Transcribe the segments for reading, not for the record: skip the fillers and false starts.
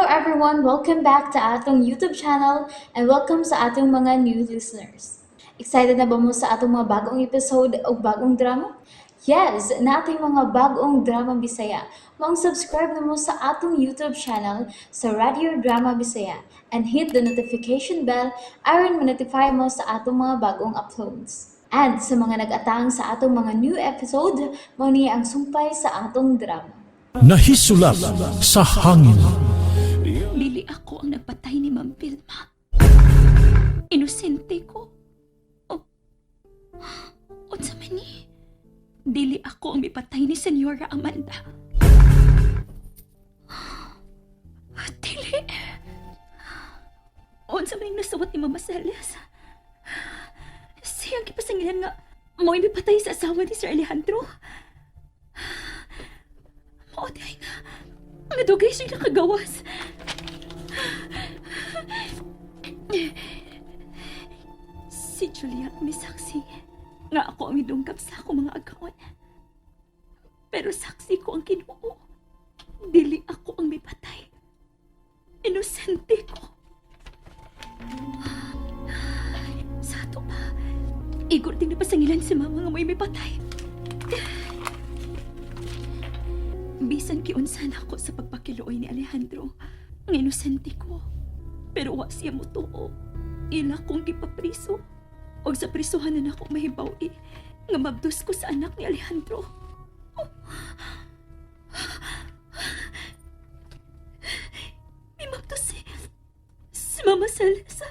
everyone! Welcome back to atong YouTube channel and welcome sa atong mga new listeners. Excited na ba mo sa atong mga bagong episode o bagong drama? Yes, nating mga bagong drama Bisaya. Maong subscribe na mo sa atong YouTube channel sa Radio Drama Bisaya and hit the notification bell aron ma-notify mo sa atong mga bagong uploads. And sa mga nag-atang sa atong mga new episode, mao ni ang sumpay sa atong drama. Nahisulap sa hangin. Dili ako ang nagpatay ni Ma'am Vilma. Inosente ko. Oh. Unsa man ni? Dili ako ang mipatay ni Senyora Amanda. Dili. Unsa man yung nasuwat ni Mama Celes? Siyang gipasangilan nga mo'y mipatay sa asawa ni Sir Alejandro. Mao di ay nga. Nga dugay siya nakagawas. Si Julia ang may saksi nga ako ang midungkap sa akong mga agawon. Pero saksi ko ang Ginoo. Dili ako ang mipatay. Inosente ko. Sa ato pa, igor din napasangilan si mama nga mo'y mipatay. Bisan kiunsa na ako sa pagpakiluoy ni Alejandro. Ang inosente ko. Pero wa siya motuo. Ila kong gipapriso. Og sa prisuhan na nako mahibaw-i nga mabdos ko sa anak ni Alejandro. Oh. May mabdos si Mama Celeste.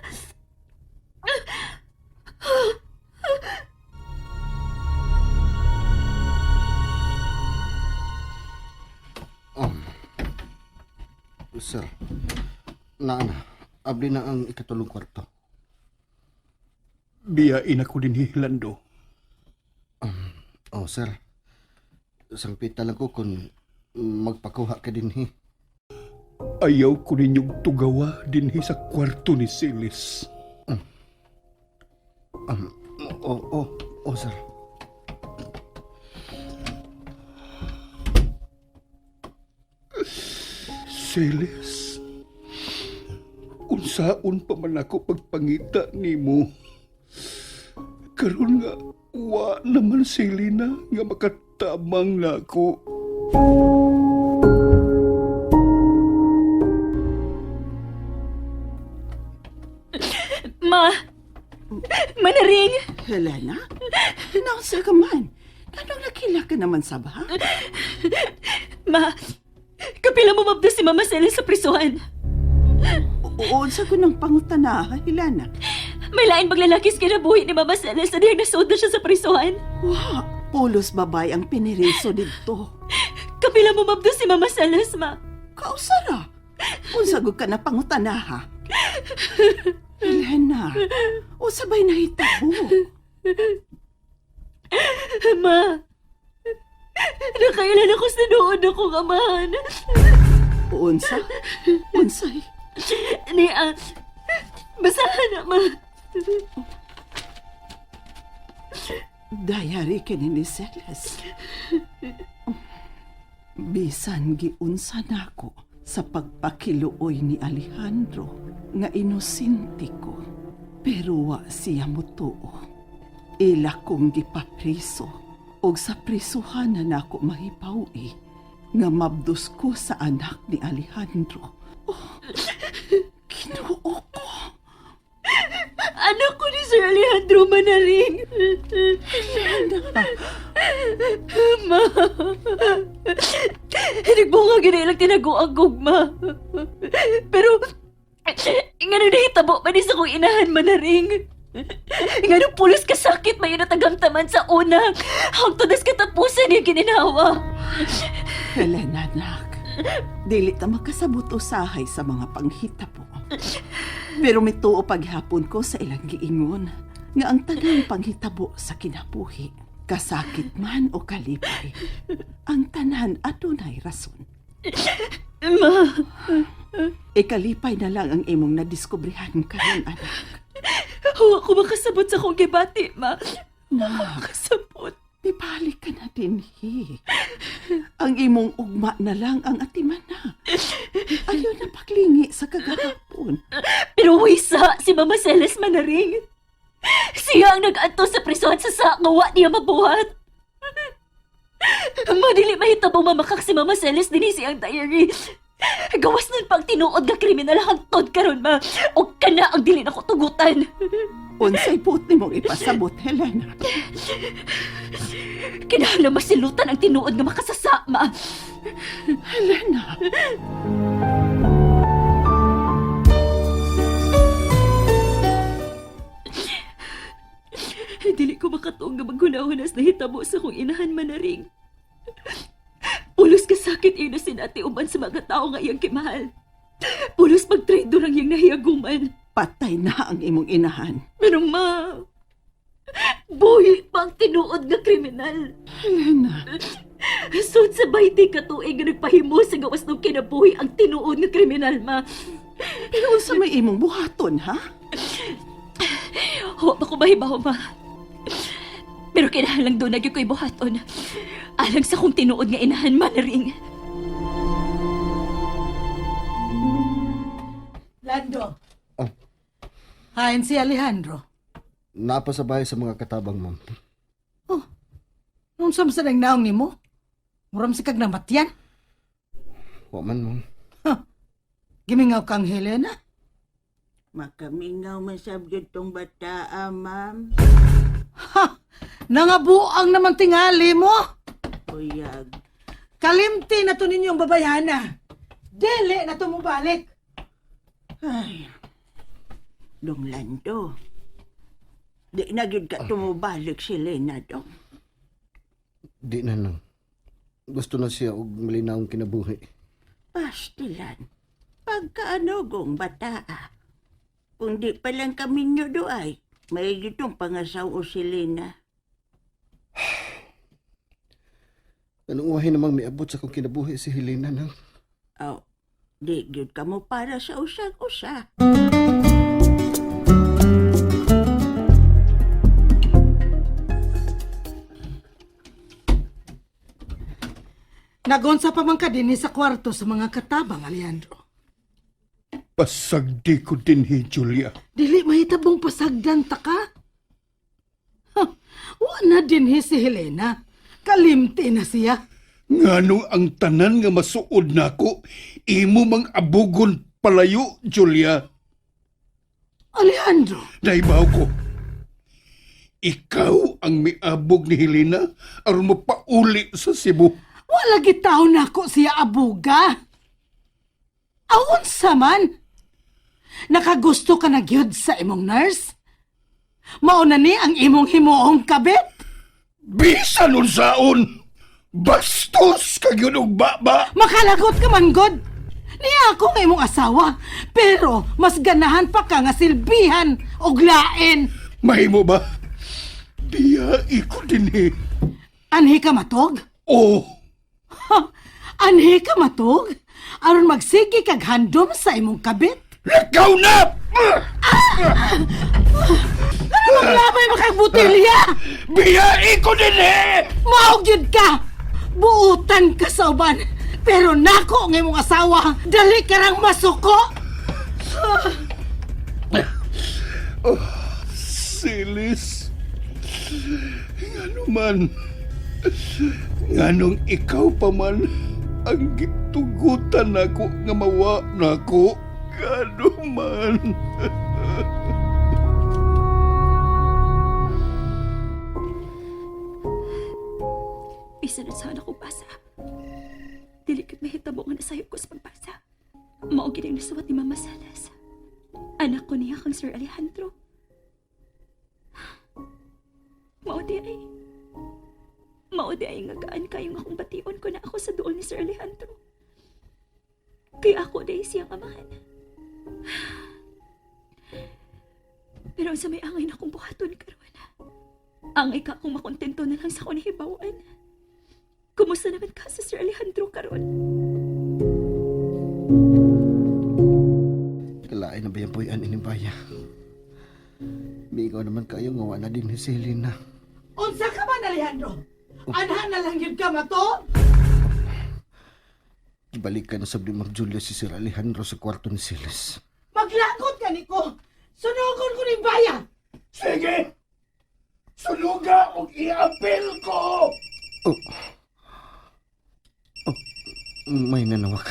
Sir, naa na. Abli na ang ikatulong kwarto. Biyain ako din Lando. Oh, sir. Sangpita lang ko kung magpakuha ka din hi. Ayaw ko ninyong tugawa dinhi sa kwarto ni Silis. Oh, sir. Silis, unsaon pa man ako pagpangita nimo. Karon nga, wa naman Selena nga makatabang na ako. Ma! Manaring! Helena? Naunsa ka man? Anong nakila ka naman sa ba? Ma! Kapila mo mabdos si Mama Celeste sa prisuhan. Unsa ko ng pangutana, Helena? May lain maglalaki sa kinabuhi ni Mama Celeste na diyang nasuod na siya sa prisuhan. Wa, pulos babay ang piniriso didto. Kapila mo mabdos si Mama Celeste, ma. Kausara? Unsa gud ka na pangutana, ha? Helena, unsa ba'y nahitabo? Ma! Nakailan ako sa noon akong amahan. Unsa? Unsay? Nia, basahan na, ma. Diary kini ni Celes. Bisan giunsa nako sa pagpakiluoy ni Alejandro nga inosente ko. Pero wa siya motuo. Ila kong gipapriso og sa prisuhan na nako mahipaw-i nga mabdos ko sa anak ni Alejandro. Oh, Ginoo ko. Anak ko ni Sir Alejandro Manaring. Ma! Nagbunga gina ilang tinago ang gugma. Pero, nga nung nahitabo man sa kong inahan Manaring. Nga nung pulos kasakit may natagamtaman sa una. Hangtod nas katapusan niya gininawa. Helena, anak. Dili ta makasabot usahay sa mga panghitabo. Pero mituo paghapon ko sa ilang giingon nga ang tanang panghitabo sa kinabuhi, kasakit man o kalipay, ang tanan adunay rason. Ma! Ikalipay na lang ang imong nadiskubrehan karon, anak. Huwag ko makasabot sa akong gibati, ma. Nak, Makasabot. Ibalik ka na dinhi. Ang imong ugma na lang ang atiman na. Ayaw na paglingi sa kagahapon. Pero wisa, si Mama Celes manaring. Siya ang nag-anto sa prison sa nga wa niya mabuhat. Madili mahitabo mamakak si Mama Celes dinhi siyang diary. Gawas nun pang tinuod nga kriminal hangtod karon ma. O kana ang dili nako tugutan. Unsay buot nimong ipasabot, Helena? Kinahanglan masilutan ang tinuod nga makasasama. Helena! Dili ko makatuong nga maghuna-hunas na hitabo sa kong inahan manaring. Pulos kasakit iyo na sinati uban sa mga tao nga iyang kimahal. Pulos pagtraidor ang iyang nahiyaguman. Patay na ang imong inahan. Pero ma, buhi pa ang tinuod nga kriminal. Helena, Sud sa 20 ka tuig nga nagpahimo sa gawas ng kinabuhi ang tinuod nga kriminal, ma. pero unsa may imong buhaton, ha? Wa pa ko mahibaw, ma. Pero kinahanglang doon nagyo ko'y buhaton. Alang sa kong tinuod nga inahan, manaring. Lando. Oh. Hain si Alejandro. Naa pa sa bahay sa mga katabang, ma'am. Oh. Nung sa nang naong nimo? Muram si kag namatyan. Wa man, ma'am. Gimingaw kang Helena. Makamingaw man sab gyud tong bata, ah, ma'am. Ha! Nangabuang naman tingali mo. Uyag. Kalimti na to ninyong babayhana. Dili na to mubalik. Ay. Dong Lando. Di na gyud ka tumubalik si Lena, dong. Di na lang. Gusto na siya og malinawong kinabuhi. Pastilan. Pagkaanugong bata, ah. Kung di pa lang kami nyo do ay, may gitong pangasaw o si Lena. Anong uwahin namang miabot sa akong kinabuhi si Helena nang? Aw, di gyud ka mo para sa usag-usa. Nagonsa pa man ka dinhi sa kwarto sa mga katabang, Alejandro. Pasagdi ko dinhi, Julia. Dili mahitabong pasagdan ta ka. Ha, wa na dinhi si Helena. Kalimti na siya. Nganong ang tanan nga masuod nako, imo mang abugon palayo, Julia. Alejandro, Naibaw ko. Ikaw ang miabog ni Helena aron mapauli sa Cebu. wala gitaw nako siya abuga. Aon sa man? Nakagusto ka na gyud sa imong nurse? Mao na ni ang imong himuong kabit? Bisan unsaon! Bastos ka gyud og baba! Makalagot ka man god. Niya ako nga imong asawa, pero mas ganahan pa ka nga silbihan og lain. Mahimo ba? Diya iko dinhi. Anhi ka matog? Oh, Ha, anhi ka matog? Aron magsige kag handom sa imong kabit? lakaw na! Ano maglabay makagbutilya? Biya iko dinhi! Maog yun ka! Buutan ka sa uban! Pero nako ang imong asawa! Dali ka rang masuko! Silis. Ngano man. Nganong ikaw pa man ang gitugutan nako nga mawa nako. Ngano man. Bisan unsaon akong basa. Dili kit mahitabo nga nasayop ko sa pagbasa. Mao gid ang nasuwat ni Mama Salas. Anak ko niya kang Sir Alejandro. Mao di ay. Mao di ay nga gaan kayong akong bation ko na ako sa duol ni Sir Alejandro. Kaya ako dahil siyang amahan. Pero sa may angay na akong buhaton karon. Angay ka akong makontento na lang sa akong nahibawan. Kumusta naman ka sa Sir Alejandro karon? Kalain na ba yung puyan ining baya? Migaw naman kayo nga wa na din si Helena. Unsa ka man, Alejandro? Anha na lang yun ka mato? Gibalikan na sab ni Ma'am Julia si Sir Alejandro sa kwarto ni Silas. Maglagot ka ni ko! Sunugon ko ning baya! Sige! Suluga og iapil ko! Oh. Oh, may nanawag.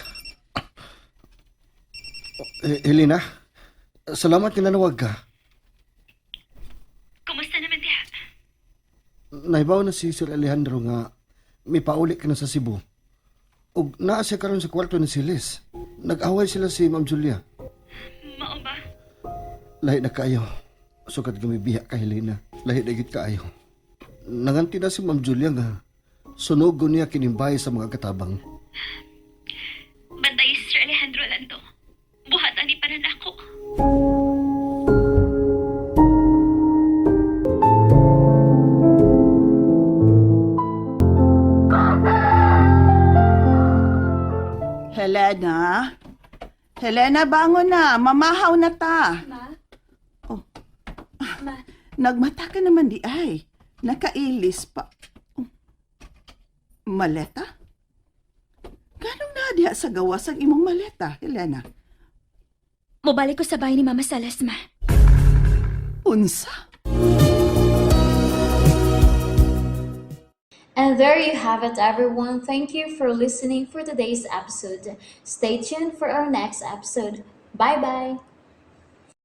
Oh, Helena, salamat nga nanawag ka. Kumusta naman diha? Naibaw na si Sir Alejandro nga may pauli ka na sa Cebu. Ug naa siya karon sa kwarto ni Silis. Nag-away sila si Ma'am Julia. Mao ba? Lahi na kaayo. Sukat gumibiya ka, Helena. Lahi na gid kaayo. Nanganti na si Ma'am Julia nga sunogon niya kinimbay sa mga katabang. Bantay Sir Alejandro Lando. Buhatan ni pa na ako. Helena? Helena, bangon na. Mamahaw na ta. Ma? Oh. Ma? Nagmata ka naman di ay. Nakailis pa. Oh. Maleta? Ganong na diha sa gawas ang imong maleta, Helena? Mobalik ko sa bahay ni Mama Salas, ma. Unsa? And there you have it, everyone. Thank you for listening for today's episode. Stay tuned for our next episode. Bye bye.